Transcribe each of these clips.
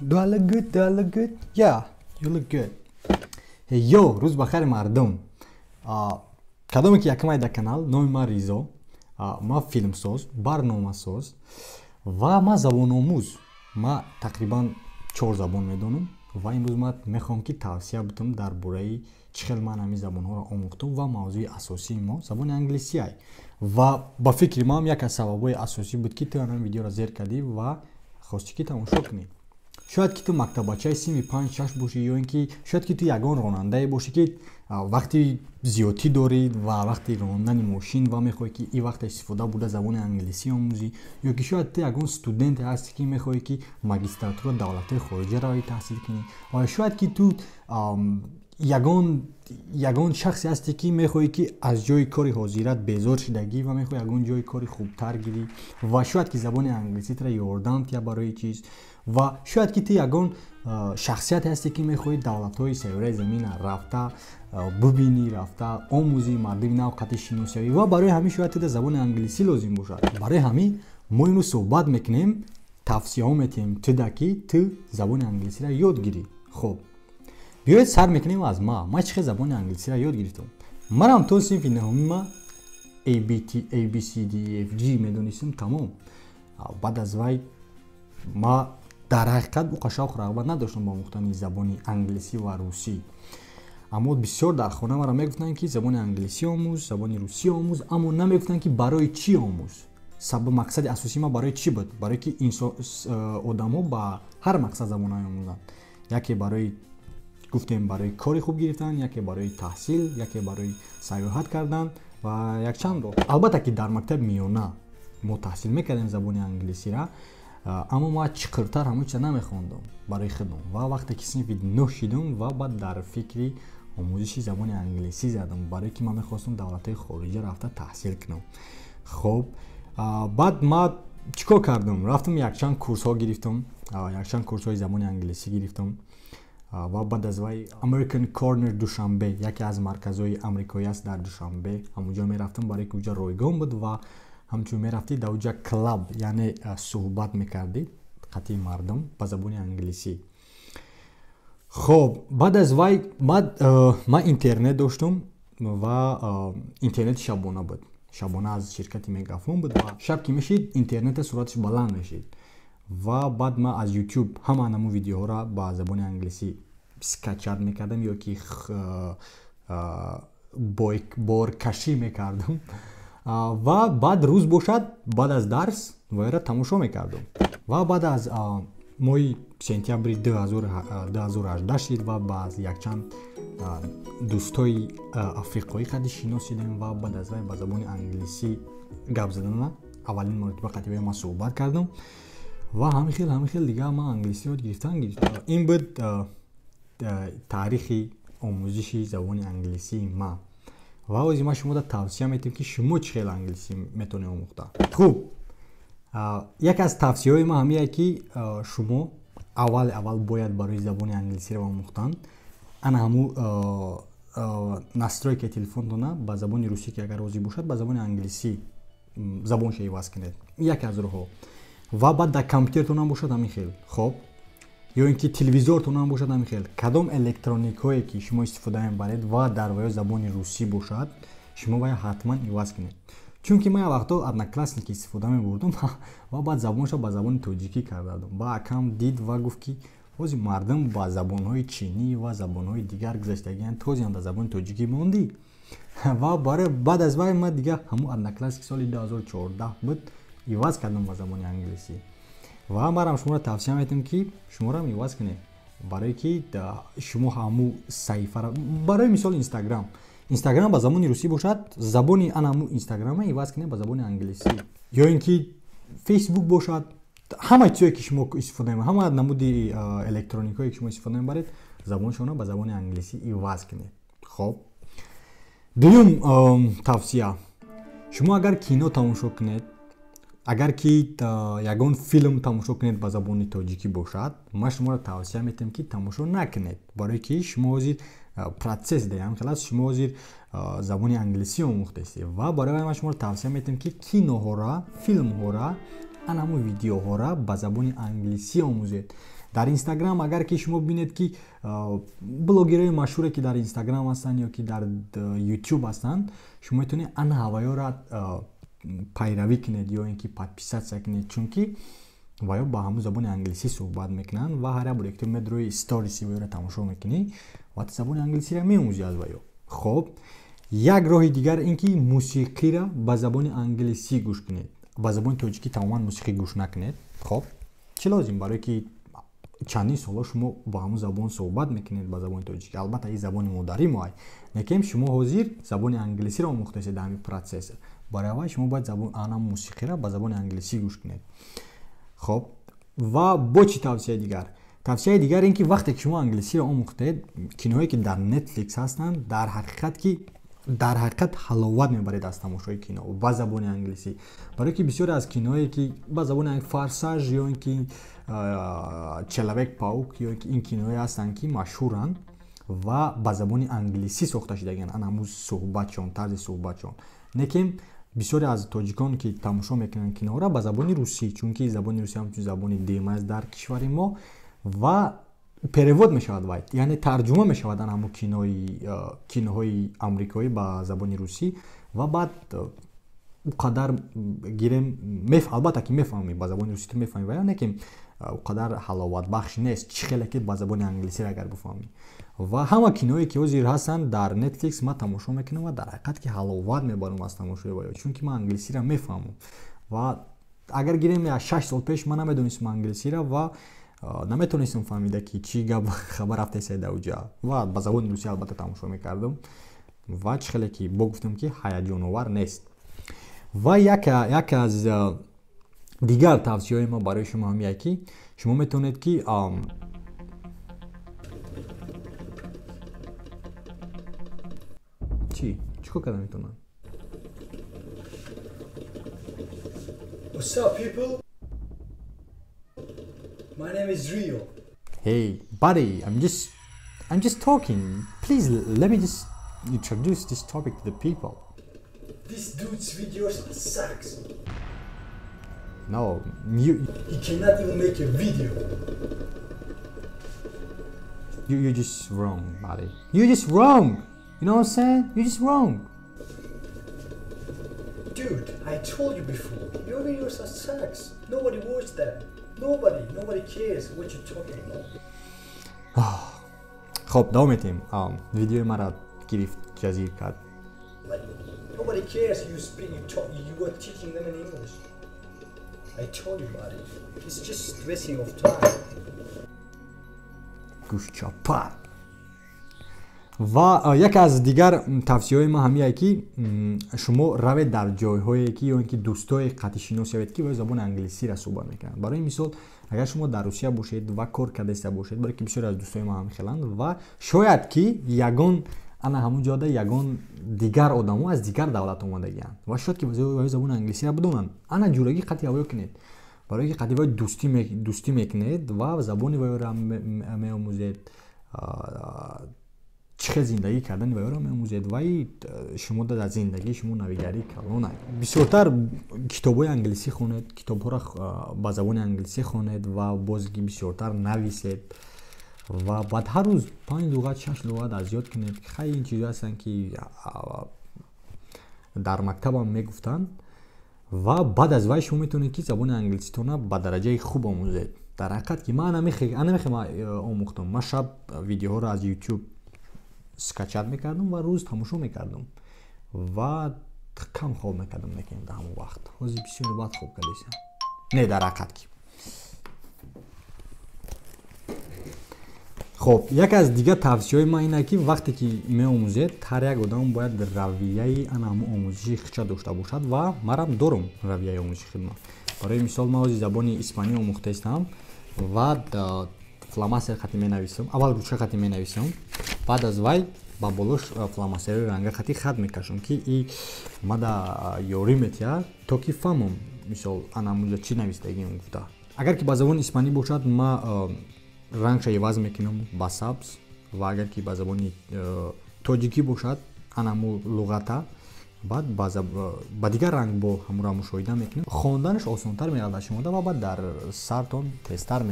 Do I look good? Do I look good? Yeah, you look good. Hey yo, рӯз ба хайр, мардум. Кадоме ки якумай дар канал, номи ман Ризо. Ман филмсоз, барномасоз ва ман забономӯз. Ман тақрибан чор забон медонам ва имрӯз ман мехоҳам, ки тавсия бутам дар бораи чӣ хел ман ҳамин забонҳоро омӯхтам ва мавзӯи асосии мо забони англисиай. Ва ба фикри ман, як аз сабабҳои асосӣ буд, ки ту ҳамин видеоро зер кардӣ ва хостӣ, ки тамошо кунӣ. Шояд ки ту мактаббачаи синфи панҷ, шаш бошӣ ё ин ки шояд ки ту ягон ронандае бошӣ, ки вақти зиёдтӣ дорӣ ва вақти рондани мошин ва мехоҳӣ, ки ин вақта истифода бурда забони англисӣ омӯзӣ, ё ки шояд ту ягон студенте ҳастӣ, ки мехоҳӣ, ки магистратура давлатҳои хориҷа равӣ, таҳсил кунӣ, ва шояд ки ту ягон шахсе ҳастӣ, ки мехоҳӣ, ки аз ҷои кори ҳозират безор шидагӣ ва мехоҳӣ ягон ҷои кори хубтар гирӣ ва шояд ки забони англиситро ёрдам тия барои чиз, ва шояд ки ту ягон шахсияте ҳастӣ, ки мехоҳӣ давлатҳои сайёраи замина рафта бубинӣ, рафта омӯзӣ, мардуми нав қатъи шинос шавӣ ва барои ҳамин шояд туда забони англисӣ лозим бошад. Барои ҳамин мо имрӯз суҳбат мекунем, тавсияҳо метиҳем туда, ки ту забони англисиро ёд гирӣ. Хуб, биёед, сар мекунем аз ма. Ман чӣ хел забони англисиро ёд гирифтам? Манам то синфи нӯҳуми ма A B T A B C D E F G медонистам, тамом. Баъд аз вай ма дар ҳақиқат уқа шавқу рағбат надоштам ба омӯхтани забони англисӣ ва русӣ, аммо бисёр дар хона маро мегуфтанд, ки забони англисӣ омӯз, забони русӣ омӯз, аммо намегуфтанд, ки барои чӣ омӯз. Сабаб, мақсади асосии ма барои чӣ буд? Барое ки одамҳо ба ҳар мақсад забонҳо меомӯзанд: яке барои, гуфтем, барои кори хуб гирифтан, яке барои таҳсил, яке барои сайёҳат кардан ва якчанд роҳ. Албатта ки дар мактаби миёна мо таҳсил мекардем забони англисира, аммо ман чиқиртар ҳамон чиза намехондам барои худам. Ва вақте ки синфи нӯҳ шидам ва баъд дар фикри омӯзиши забони англисӣ задам, барое ки ман мехостам давлатҳои хориҷа рафта таҳсил кунам. Хуб, баъд ман чӣ кор кардам? Рафтам, якчанд курсҳо гирифтам, якчанд курсҳои забони англисӣ гирифтам ва баъд аз вай American Corner Душанбе, яке аз марказҳои амрикоӣ аст дар Душанбе, ҳамонҷо мерафтам, барое ки уҷа ройгон буд ва ҳамчун мерафтӣ дар уҷа club, яъне суҳбат мекардӣ қатъи мардум ба забони англисӣ. Хоб, баъд аз вай ман интернет доштам ва интернети шабона буд, шабона аз ширкати Мегафон буд ва шаб ки мешид, интернета суръаташ баланд мешид. Ва баъд ман аз YouTube ҳама намун видеоҳоро ба забони англисӣ скачать мекардам ё ки боркашӣ мекардам ва баъд рӯз бошад, баъд аз дарс вайро тамошо мекардам. Ва баъд аз моҳи сентябри 2018 шид ва ба якчанд дӯстои африқоӣ қади шинос шидем ва баъд аз вай ба забони англисӣ гап задана аввалин маротиба қати вай ман суҳбат кардам ва ҳамин хел дигар ман англисӣ ёд гирифтан гирифтам. Ин буд таърихи омӯзиши забони англисии ман ва ози ман шумода тавсия метиҳам, ки шумо чӣ хел англисӣ метавонед омӯхта. Хуб, яке аз тавсияҳои ман ҳамие, ки шумо аввал аввал бояд барои забони англисиро омӯхтан ана ҳамун настройкаи телефонтона ба забони русӣ ки агар розӣ бошад, ба забони англисӣ забонша иваз кунед, яке аз роҳҳо. Ва баъд дар компютертонам бошад, ҳамин хел. Хоб, ё ин ки телевизортонам бошад, ҳамин хел. Кадом электроникҳое ки шумо истифода мебаред ва дар ваё забони русӣ бошад, шумо бояд ҳатман иваз кунед, чунки ман як вақто Одноклассники истифода мебурдам ва баъд забонша ба забони тоҷикӣ кардадам. Ба акам дид ва гуфт, ки ҳози мардум ба забонҳои чинӣ ва забонҳои дигар гузаштагианд, тозиам дар забони тоҷикӣ мондӣ. Ва барои баъд аз вай ман дигар ҳамун Одноклассники соли 2014 буд, иваз кардам ба забони англисӣ. Ва манам шуморо тавсия метиҳам, ки шуморо иваз кунед, барое ки шумо ҳамун саҳифаро, барои мисол, Инстаграм ба забони русӣ бошад, забони ана ҳамун Инстаграма иваз кунед ба забони англисӣ, ё ин ки Фейсбук бошад, ҳама чизое ки шумо истифода мебаред, ҳама намуди электроникҳое ки шумо истифода мебаред, забоншонро ба забони англисӣ иваз кунед. Хоб, дуюм тавсия: шумо агар кино тамошо кунед, агар ки ягон филм тамошо кунед, ба забони тоҷикӣ бошад, ман шуморо тавсия метиҳам, ки тамошо накунед, барое ки шумо ҳозир процесс даям хел аст, шумо ҳозир забони англисӣ омӯхтаистед. Ва барои вай ман шуморо тавсия метиҳам, ки киноҳора, филмҳора, ана ҳамун видеоҳора ба забони англисӣ омӯзед. Дар Инстаграм агар ки шумо бинед, ки блогерҳои машҳуре, ки дар Инстаграм ҳастанд ё ки дар Ютуб ҳастанд, шумо метавонед ана ҳаваёро пайравӣ кунед ё ин ки подписаться кунед, чунки ва ё ба ҳамун забони англисӣ суҳбат мекунанд ва ҳар як боре ки ту медрои, сториси ваёро тамошо мекунӣ ва ту забони англисиро меомӯзӣ аз ваё. Хоб, як роҳи дигар ин ки мусиқиро ба забони англисӣ гӯш кунед. Ба забони тоҷикӣ тамоман мусиқӣ гӯш накунед. Хоб, чӣ лозим? Барое ки чандин солҳо шумо ба ҳамун забон суҳбат мекунед, ба забони тоҷикӣ. Албатта, ин забони модари моай, лекин шумо ҳозир забони англисиро омӯхтаед дар ҳамин процесс. Барои аввал шумо бояд ана мусиқиро ба забони англисӣ гӯш кунед. Хоб, ва бо чӣ тавсияи дигар? Тавсияи дигар ин ки вақте ки шумо англисиро омӯхтед, киноҳое ки дар Netflix ҳастанд, дар ҳақиқат ҳаловат мебаред аз тамошои кино ба забони англисӣ, барое ки бисёре аз киноое ки ба забони «Форсаж» ё ин ки «Человек-паук» ё ки ин киноҳое ҳастанд, ки машҳуранд ва ба забони англисӣ сохта шудагианд, ана ҳамун суҳбатшон, тарзи суҳбатшон. Лекин бисёре аз тоҷикон ки тамошо мекунанд киноҳоро ба забони русӣ, чунки забони русӣ ҳамчун забони дуюм аст дар кишвари мо ва перевод мешавад вай, яъне тарҷума мешавад ана ҳамун киноҳои амрикоӣ ба забони русӣ ва баъд ӯ қадар гирем, албатта ки мефаҳмӣ, ба забони русӣ ту мефаҳмӣ ва лекин ӯ қадар ҳаловатбахш нест, чӣ хеле ки ба забони англисӣ агар бифаҳмӣ. Ва ҳама киное ки ҳозир ҳастанд дар Netflix, ман тамошо мекунам ва дар ҳақиқат ки ҳаловат мебарам аз тамошои ваё, чунки ман англисиро мефаҳмам. Ва агар гирем, 6 сол пеш ман намедонистам англисиро ва наметонистам фаҳмида, ки чӣ гап хабар рафтаеса дар уҷа, ва ба забони русӣ албатта тамошо мекардам ва чӣ хеле ки бо гуфтам, ки ҳаяҷоновар нест. Ва яке аз дигар тавсияҳои ма барои шумо ҳамия, ки шумо метавонед ки чӣ чӣ кор карда метавонанд? What's up, people? My name is Rio. Hey, buddy, I'm just talking. Please let me just introduce this topic to the people. This dude's videos sucks. No, you He cannot even make a video. You're just wrong, buddy. You're just wrong. You know what I'm saying? You're just wrong. Dude, I told you before. Your videos are sucks. Nobody watches them. Nobody, nobody cares what you're talking about. خب، давом метем. Видеои мара гирифт, ҷазир кард. Like, nobody cares you speak, you talk, you were teaching them in English. I told you, buddy. It's just wasting of time. Гӯшчапар. Ва яке аз дигар тавсияҳои ман ҳамияе, ки шумо равед дар ҷойҳое ки ё ин ки дӯстое қатъишинос шавед, ки ба забони англисиро суҳбат мекунанд. Барои мисол, агар шумо дар Русия бошед ва кор кардаиста бошед, барое ки бисёре аз дӯстои ман ҳам хеланд, ва шояд ки ягон ана ҳамун ҷода ягон дигар одамо аз дигар давлат омадагианд ва шояд ки ба забони англисиро бидонанд. Ана ҷурагӣ қатъи ҳавоё кунед, барое ки қатъи вай дӯстӣ мекунед ва забони вайро меомӯзед, чӣ хел зиндагӣ кардани вайро меомӯзед ва шумо дар зиндагии шумо навигарии калона. Бисёртар китобҳои англисӣ хонед, китобҳоро ба забони англисӣ хонед ва боз бисёртар нависед ва баъд ҳар рӯз панҷ луғат, шаш луғат аз ёд кунед. Хай, ин чизҳое ҳастанд, ки дар мактабам мегуфтанд. Ва баъд аз вай шумо метавонед, ки забони англиситона ба дараҷаи хуб омӯзед. Дар ҳақиқат ки ман анамихе омӯхтам. Ман шаб видеоҳоро аз Ютуб скачать мекардам ва рӯз тамошо мекардам ва кам хоб мекардам, лекин дар ҳамон вақт. Ҳозир бисёр бад хоб кардесам. Не, дар ҳақиқат ки хоб, яке аз дигар тавсияҳои ман ин ки вақте ки меомӯзед, ҳар як одам бояд равияи ана ҳамон омӯзиши худша дошта бошад ва манам дорам равияи омӯзиши худма. Барои мисол, ман ҳозир забони испанӣ омӯхтаистам ва фломастер хати менависам. Аввал ручка хати менависам, баъд аз вай ба болош фломастери ранга хати хат мекашам, ки и мада ёрӣ метиҳад, то ки фаҳмам, мисол, ана ҳамунҷа чӣ навистагиам гуфта. Агар ки ба забони испанӣ бошад, ма рангша иваз мекунам ба сабз ва агар ки ба забони тоҷикӣ бошад, ана ҳамун луғата Баъд ба дигар ранг бо ҳамура мушоҳида мекунед, хонданаш осонтар мегардад шумода ва баъд дар сартон тезтар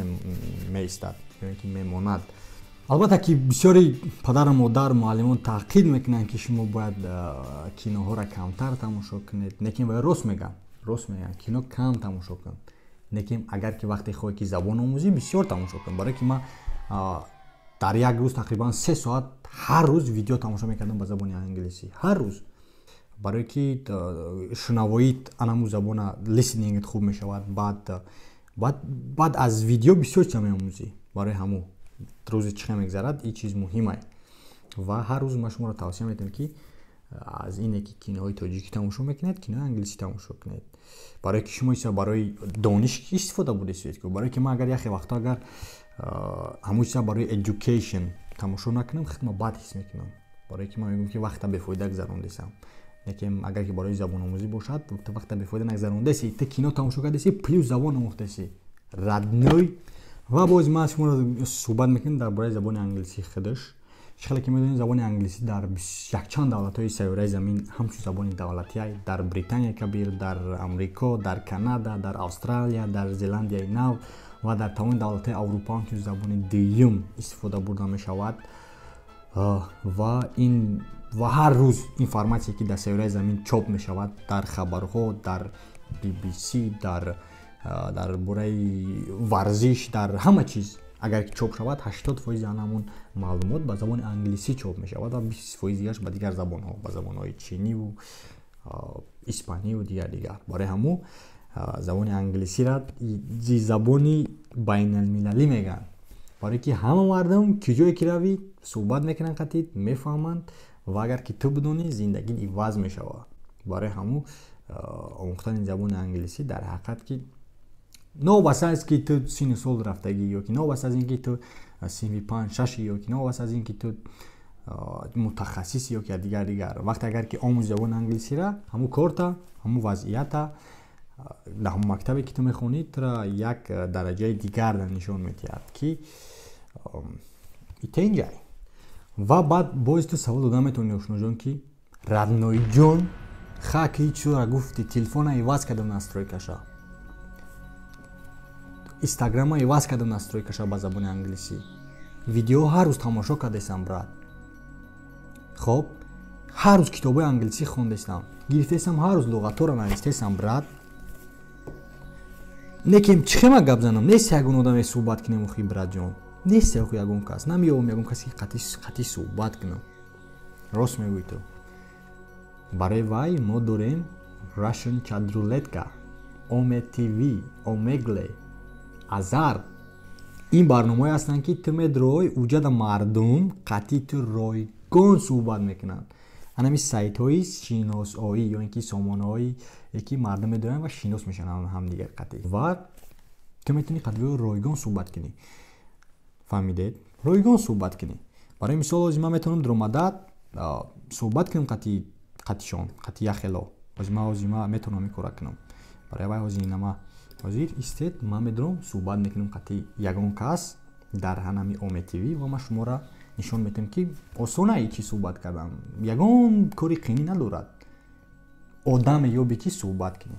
меистад ё ин ки мемонад. Албатта ки бисёри падару модар, муаллимон таъқид мекунанд, ки шумо бояд киноҳоро камтар тамошо кунед. Лекин вай рост мегӯянд, рост мегӯянд, кино кам тамошо кун, лекин агар ки вақте хоҳӣ ки забон омӯзӣ, бисёр тамошо кун. Барое ки ман дар як рӯз тақрибан 3 соат ҳар рӯз видео тамошо мекардам ба забони англисӣ ҳар рӯз, барое ки шунавоит анаму забона, listening ат хуб мешавад. Баъд аз видео бисёр чиза меомӯзӣ. Барои ҳамун рӯзи чӣ хел мегзарад, ин чиз муҳимае. Ва ҳар рӯз ман шуморо тавсия медиҳам, ки аз ине ки киноҳои тоҷикӣ тамошо мекунед, кинои англисӣ тамошо кунед, барое ки шумо чиза барои дониш истифода бурдесед. Барое ки ман агар яхе вақто агар ҳамун чиза барои education тамошо накунам, худма бад ҳис мекунам, барое ки ман мегӯям, ки вақта бефоида гузарондесам. Лекин агар ки барои забономӯзӣ бошад, ту вақта бефоида нагузарондаси, ту кино тамошо кардеси, плюс забон омӯхтаси, родной. Ва боз ман шуморо суҳбат мекунем дар бораи забони англисӣ худаш. Чӣ хеле ки медонед, забони англисӣ дар якчанд давлатҳои сайёраи замин ҳамчун забони давлатия: дар Британия Кабир, дар Амрико, дар Канада, дар Австралия, дар Зеландияи Нав ва дар тамоми давлатҳои Аврупо ҳамчун забони дуюм истифода бурда мешавад. Ва ин ва ҳар рӯз информатсие, ки дар сайёраи замин чоп мешавад, дар хабарҳо, дар BBC, дар бораи варзиш, дар ҳама чиз агар ки чоп шавад, 80% ан ҳамун маълумот ба забони англисӣ чоп мешавад ва 20% дигараш ба дигар забонҳо, ба забонҳои чиниву испаниву дигар дигар. Барои ҳамун забони англисира забони байналмилалӣ мегӯянд, барое ки ҳама мардум ки ҷое ки равӣ, суҳбат мекунанд қатид, мефаҳманд. Ва агар ки ту бидонӣ, зиндагит иваз мешавад. Барои ҳамун омӯхтани забони англисӣ дар ҳақиқат ки новобаста аз ки ту синну сол рафтагӣ ё ки новобаста аз ин ки ту синфи панҷ шаши ё ки новобаста аз ин ки ту мутахассиси ё ки дигар дигар, вақте агар ки омӯзи забони англисира, ҳамун корта, ҳамун вазъията, дар ҳамун мактабе ки ту мехонӣ, тура як дараҷаи дигар нишон медиҳад, ки итенҷай. Ва баъд боз ту савол дода метавонӣ, ошноҷон, ки родной ҷон, хаки чура гуфти, телефона иваз кардам, настройка ша, Инстаграма иваз кардам, настройка ша ба забони англисӣ, видео ҳар рӯз тамошо кардесам, брат. Хоб, ҳар рӯз китобҳои англисӣ хондестам, гирифтесам, ҳар рӯз луғатҳоро навистесам, брат. Лекин чӣ хема гап занам? Нест ягон одаме суҳбат кунем. Охи, братҷон, нест охи, ягон кас намеёбам, ягон касе қатӣ суҳбат кунам. Рост мегӯӣ ту. Барои вай мо дорем Russian Chatroulette, Ome TV, Omegle, Азар. Ин барномаҳое ҳастанд, ки ту медрои уҷада, мардум қатъи ту ройгон суҳбат мекунанд. Анами сайтҳои шиносоӣ ё ин ки сомонаҳое ки мардум медоранд ва шинос мешаванд ҳамдигар қатъӣ, ва ту метавонӣ қатъи ройгон суҳбат кунӣ. Фаҳмидед? Ройгон суҳбат кунӣ. Барои мисол, ҳозир ман метавонам дуромада суҳбат кунам қатишон, қатъи яхело. Ҳозир ман метавонам ин кора кунам. Барои вай ҳозир инама, ҳозир истед, ман медурам, суҳбат мекунам қатъи ягон кас дар ҳанами Ome TV ва ман шуморо нишон медиҳам, ки осона чӣ суҳбат кардан, ягон кори қиинӣ надорад. Одаме ёбе, ки суҳбат кунем.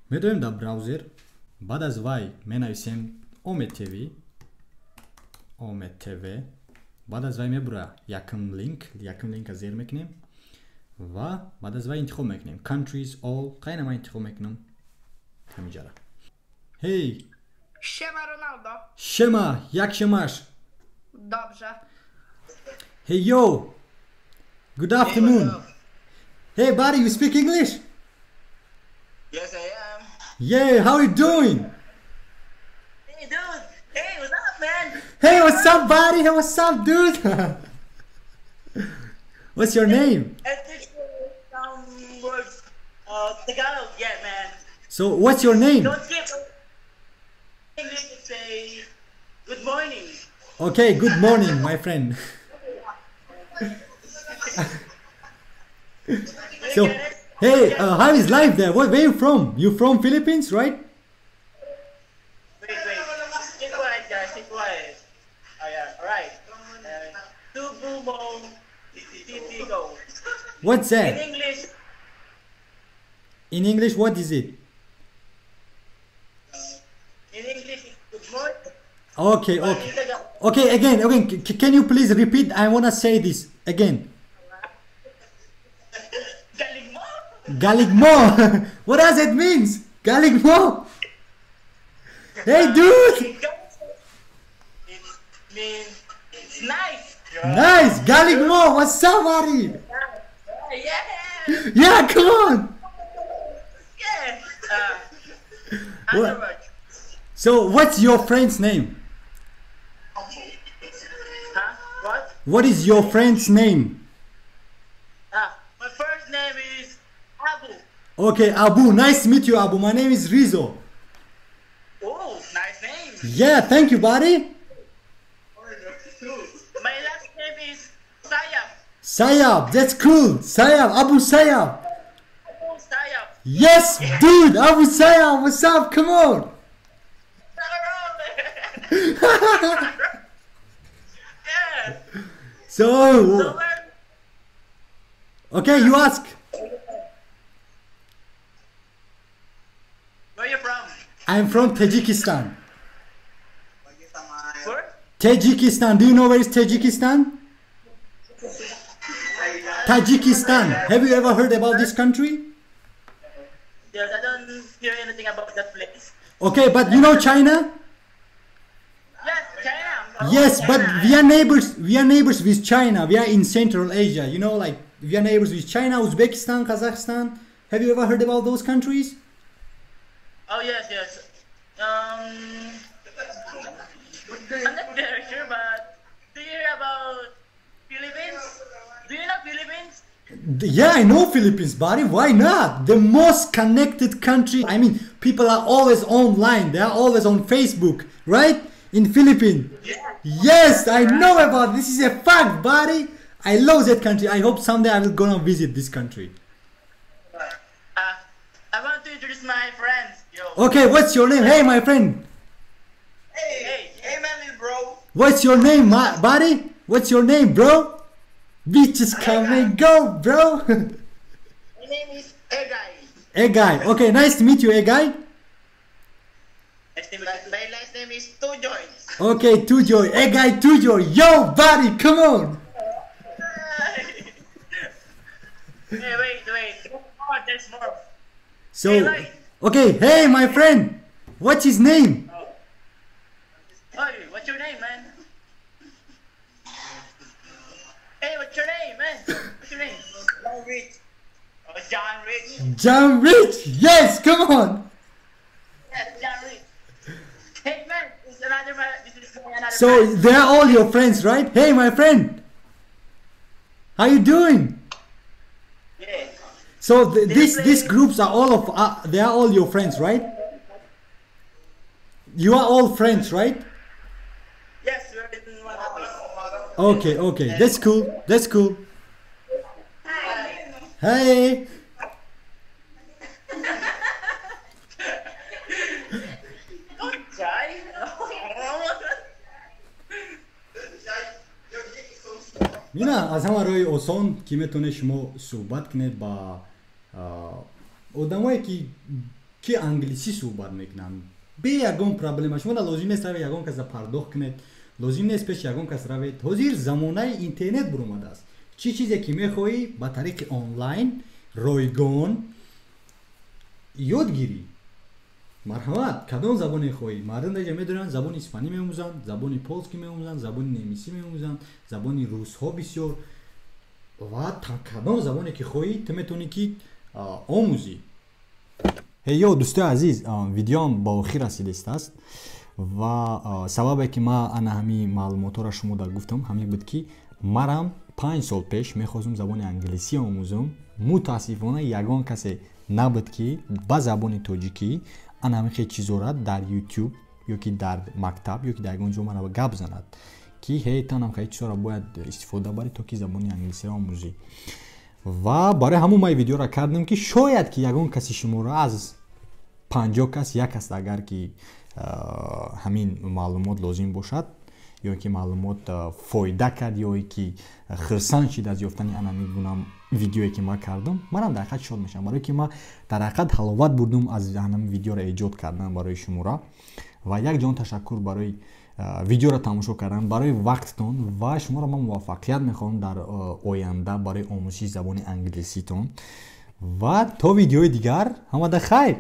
Медоем дар браузер, баъд аз вай менависем Ome TV, Ome TV. Баъд аз вай мебура якм линк, якм линка зер мекунем ва баъд аз вай интихоб мекунем countries, all. Қайна ман интихоб мекунам ҳамиҷара. Hey. Siema, Ronaldo. Siema, jak się masz? Dobrze. Hey yo. Good afternoon. Hey buddy, you speak English? Yes, I am. Yeah, how you doing? Hey, dude. Hey, what's up, man? Hey, what's up, buddy? Hey, what's up, dude? What's your name? I teach you some words. Tagalog, yeah, man. So, what's your name? Don't skip. English to say good morning. Okay, good morning, my friend. So, hey, how is life there? Where you from? You from Philippines, right? Wait, wait. Stay quiet, guys. Stay quiet. Oh, yeah. All right. Tubu mo titigo. What's that? In English. In English, what is it? In English, good morning. Okay, okay. Okay, again, again. Can you please repeat? I wanna say this again. Galing mo. Galing mo. What does it mean? Galing mo. Hey, dude. It means it's nice. Nice. Galing mo. What's up, buddy? Yeah. Yeah, come on. Yeah. What? So, what's your friend's name? Huh? What? What is your friend's name? My first name is Abu. Okay, Abu. Nice to meet you, Abu. My name is Rizzo. Oh, nice name. Yeah, thank you, buddy. My last name is Sayab. Sayab, that's cool. Sayab, Abu Sayab. Abu Sayab. Yes, dude, Abu Sayab, what's up? Come on. Yeah. So, okay, you ask. Where are you from? I'm from Tajikistan. Where? Tajikistan. Do you know where is Tajikistan? Tajikistan. Have you ever heard about this country? Yes, I don't hear anything about that place. Okay, but you know China? Yes, China. Yes, China. But we are neighbors. We are neighbors with China. We are in Central Asia. You know, like we are neighbors with China, Uzbekistan, Kazakhstan. Have you ever heard about those countries? Oh yes, yes. I'm not very sure, but do you hear about Philippines? Do you know Philippines? Yeah, I know Philippines, buddy. Why not? The most connected country. I mean, people are always online. They are always on Facebook, right? In Philippines. Yeah. Yes, I know about this. Is a fact, buddy. I love that country. I hope someday I will gonna visit this country. I want to introduce my friends. Yo. Okay, what's your name? Hey, my friend. Hey, hey, hey, man, little bro. What's your name, my buddy? What's your name, bro? Bitches come and go, bro. My name is Egay. Egay. Okay, nice to meet you, Egay. My last name is Tujoy. Okay, Tujoy. Egay Tujoy. Yo, buddy, come on. Hey, wait, wait. Oh, there's more. So, hey, okay, hey, my friend. What's his name? Oh. Hey, what's your name, man? Hey, what's your name, man? What's your name? John Rich. Oh, John Rich. John Rich. Yes, come on. Yes, John Rich. Hey, man, this is another man. This is another So man. they are all your friends, right? Hey, my friend. How you doing? Yeah. So these groups are all of they are all your friends, right? You are all friends, right? Yes, we're in one house. Okay, okay, that's cool. That's cool. Hi. Hey. Don't try. Мина аз ҳама роҳи осон ки метавонед шумо суҳбат кунед ба одамое ки англисӣ суҳбат мекунанд бе ягон проблема. Шумо лозим нест равед ягон касро пардохт кунед, лозим нест пеши ягон кас равед. Ҳозир замонаи интернет буромадааст. Чӣ чизе ки мехоҳӣ ба тариқи онлайн ройгон ёд гирӣ. Марҳамат, кадом забоне хоҳӣ? Мардум дар ҷо медонанд, забони испанӣ меомӯзанд, забони полскӣ меомӯзанд, забони немисӣ меомӯзанд, забони русҳо бисёр ва кадом забоне ки хоҳӣ ту метавонӣ ки омӯзӣ. Ҳейё, дӯстои азиз, видеоам ба охир расидааст ва сабабе ки ман ана ҳамин маълумотҳоро шумо дар гуфтам ҳамин буд ки марам 5 сол пеш мехостум забони англисӣ омӯзам. Мутаассифона ягон касе набуд ки ба забони тоҷикӣ ана ҳамин хел чизора дар YouTube ё ки дар мактаб ё ки дар ягон ҷо мара гап занад ки ҳей танам хел чизора бояд истифода барӣ то ки забони англисиро омӯзӣ. Ва барои ҳамон ман видеоро кардам ки шояд ки ягон каси шуморо аз 50 кас як кас агар ки ҳамин маълумот лозим бошад ё ки маълумот фоида кард ё ки хурсанд шид аз ёфтани ана ҳамин гуна Видеое ки ман кардам, манам дар ҳақиқат шод мешавам, барое ки ман дар ҳақиқат ҳаловат бурдум аз ҳамин видеоро эҷод кардан барои шуморо. Ва як ҷон ташаккур барои видеоро тамошо кардан, барои вақтатон. Ва шуморо ман муваффақият мехоҳам дар оянда барои омӯзиши забони англиситон. Ва то видеои дигар, ҳамада хайр.